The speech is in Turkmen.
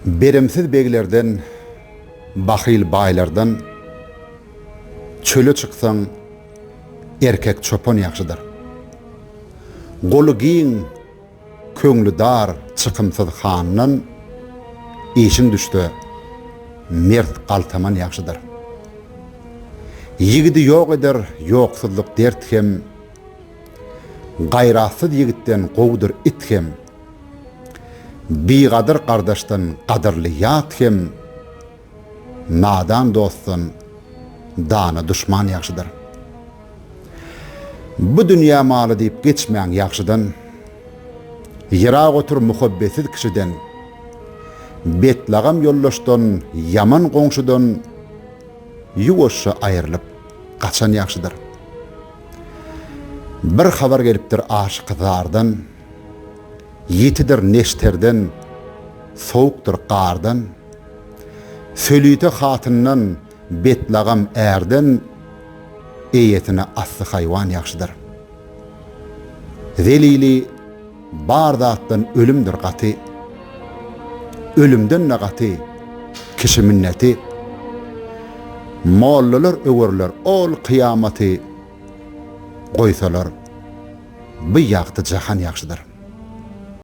Berimsiz beglerden, bahyl baýlardan çöle çyksaň, erkek çopan ýagşydyr. Goly giň, köňli dar çykymsyz handan işiň düşse, mert galtaman ýagşydyr. Ýigidi ýok eder ýoksuzlyk dert hem, Gaýratsyz ýigitden gowudyr it hem. Bigadyr gardaşdan gadyrly ýat hem, Nadan dostdan dana duşman ýagşydyr. Bu dünýä maly diýip geçmäň ýagşydan, Ýyrak otur muhabbetsiz kişiden. Betlagam ýoldaşdan, ýaman goňşudan Ýuwaşja aýrylyp gaçan ýagşydyr. Bir habar gelipdir aşyky zardan, Ýitidir neşterden, sowukdyr gardan. Sölite hatyndan, betlagam ärden Eýesine asly haýwan ýagşydyr. Zelili bar zatdan ölümdir gaty, Ölümden-de gaty kişi minneti. Mollalar öwerler ol kyýamaty, Goýsalar, bu ýagty jahan ýagşydyr.